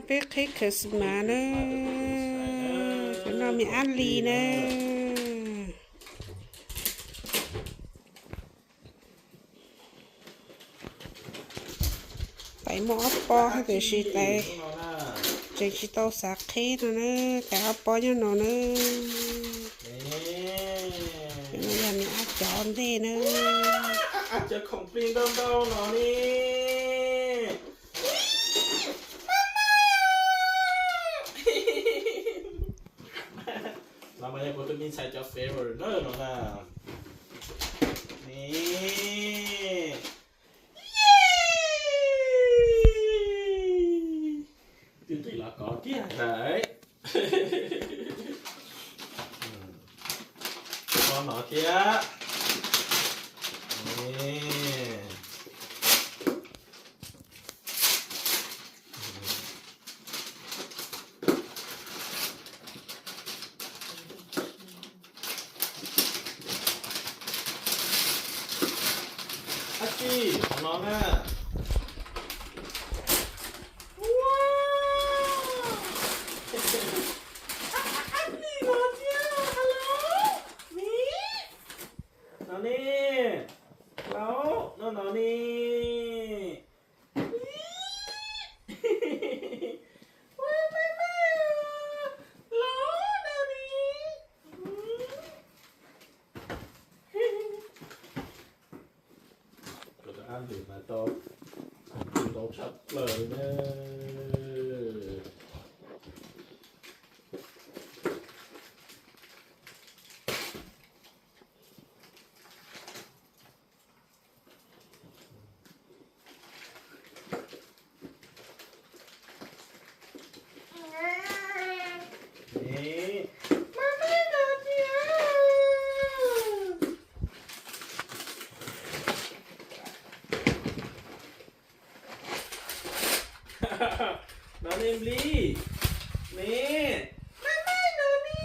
Peb qhib Christmas na, cov no me ab li na. Tais muaj ob pob tiam sis tais tseem tsis tau xav qhib no na, tais ob pob nyob no na. Cov no yog me ab cov ntej na. Cov khoom plig ntau ntau no ne. No mas yog kuv tus me ntxhais cov favorite na no na. Ni. Twb nqis los kov kiag lawm. Kov no thiab. Ni. Ab tsi, qhov no na. Ab tsi no thiab, hello. Ni. No ne. Laub, no no ne. Ua, maj maj, laub no ne. Koj tus ab ntxwg mas tau khoom plig ntau tshaj plaws na. No ne nplij. Ne. Maj maj no ne.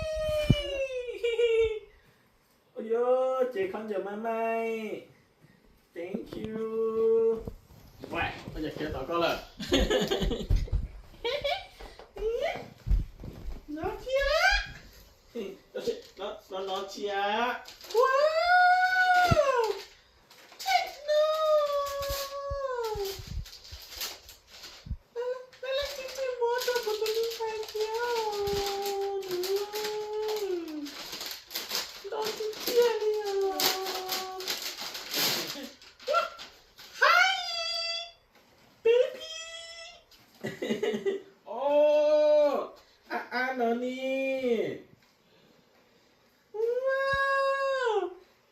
Ua yuav ces khaub ncaws maj maj. Thank you. Ua, khaub ncaws khiav tom koj lawm. No thiab. No, no thiab. Wow. Check no. Lawv, lawv tsis tsis muab rau kuv tus me ntxhais thiab. Ntau tiag tiag li os. Hi, baby. Oh, ab ab no ne. Wow,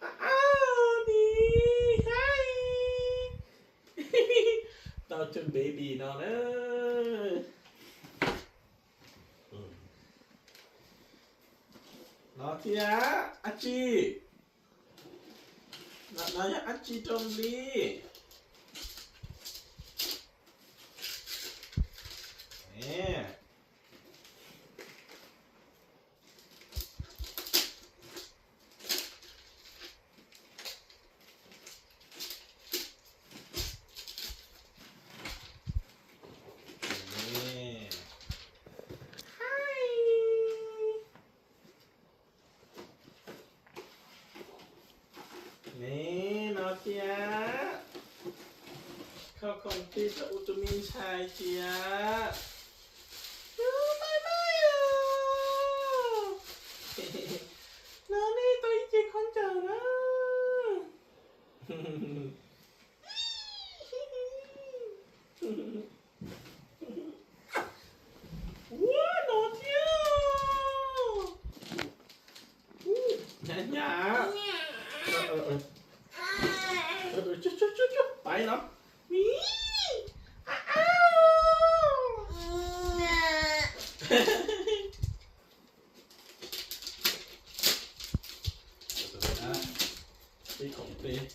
ab ab ni, hi. Tau tus baby no na. No thiab, ab tsi. No, no yog ab tsi rau li. Ne, no thiab. Kho khoom plig rau kuv tus me ntxhais thiab. Ub, maj maj os. No nej tau ib ce khaub ncaws na. Ua, no thiab. Hnyav hnyav. Pais no. Ib khoom plig.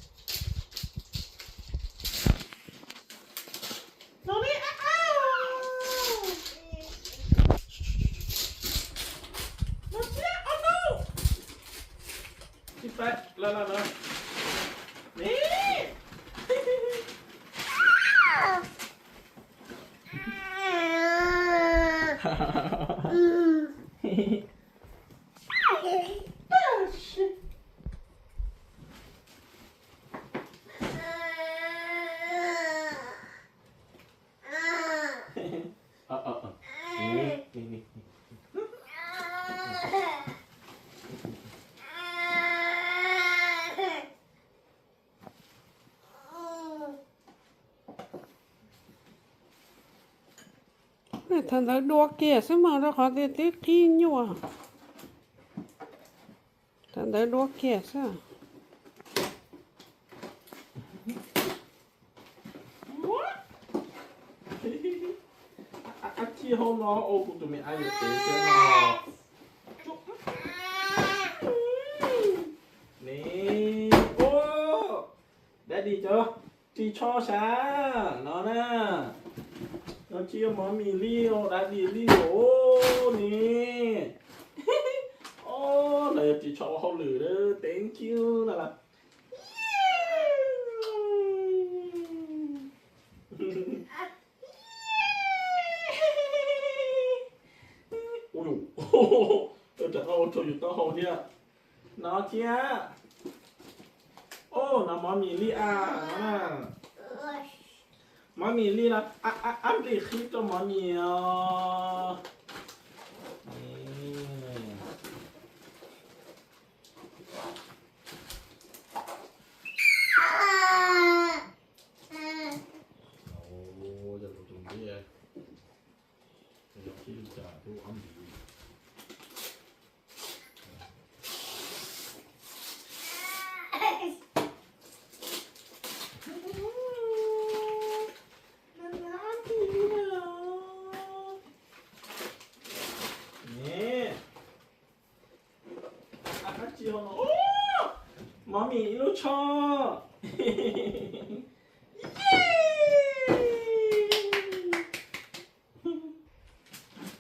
Thaum ntawd dua kiag xwb mas rau qhov tias twb qhib nyuaj. Thaum ntawd dua kiag xwb. Ab tsi hau no ua kuv tus me ab yuav tev thiab no. Ni, ua, daddy cov ris tsho sav no na. No tsis yog mommy li, daddy li os ni. Os, no yog ris tsho ua hauj lwm, thank you no las. Ua, rov qab ua rau yus taub hau thiab. No thiab. Os, no mommy li a, no na. Mommy li los ab nplis qhib rau mommy os. Mommy ib lub tsho.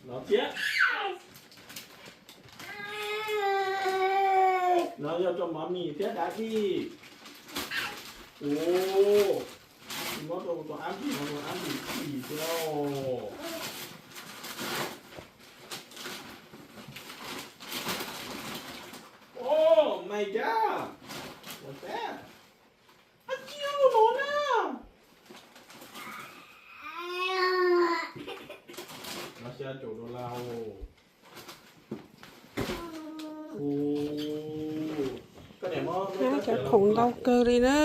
No thiab. No yog rau mommy thiab daddy. Ua, muab rau tus ab nplis no, tus ab nplis phim thiab. Oh my god. What's that? Ab tsi ua no na. No xya caum dollar. Ab cov khoom ntau kawg li na.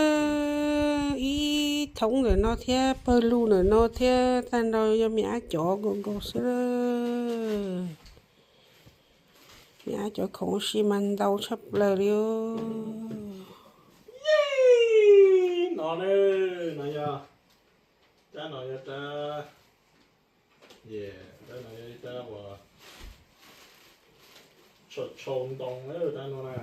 Ib thoob ntawm no thiab pawg lug ntawm no thiab tag nrho yog me ab cov nkaus nkaus xwb. Me ab cov khoom ua si mas ntau tshaj plaws li. No, no yog, rab no yog rab, rab no yog ib rab uas tshau ntoo rab no na.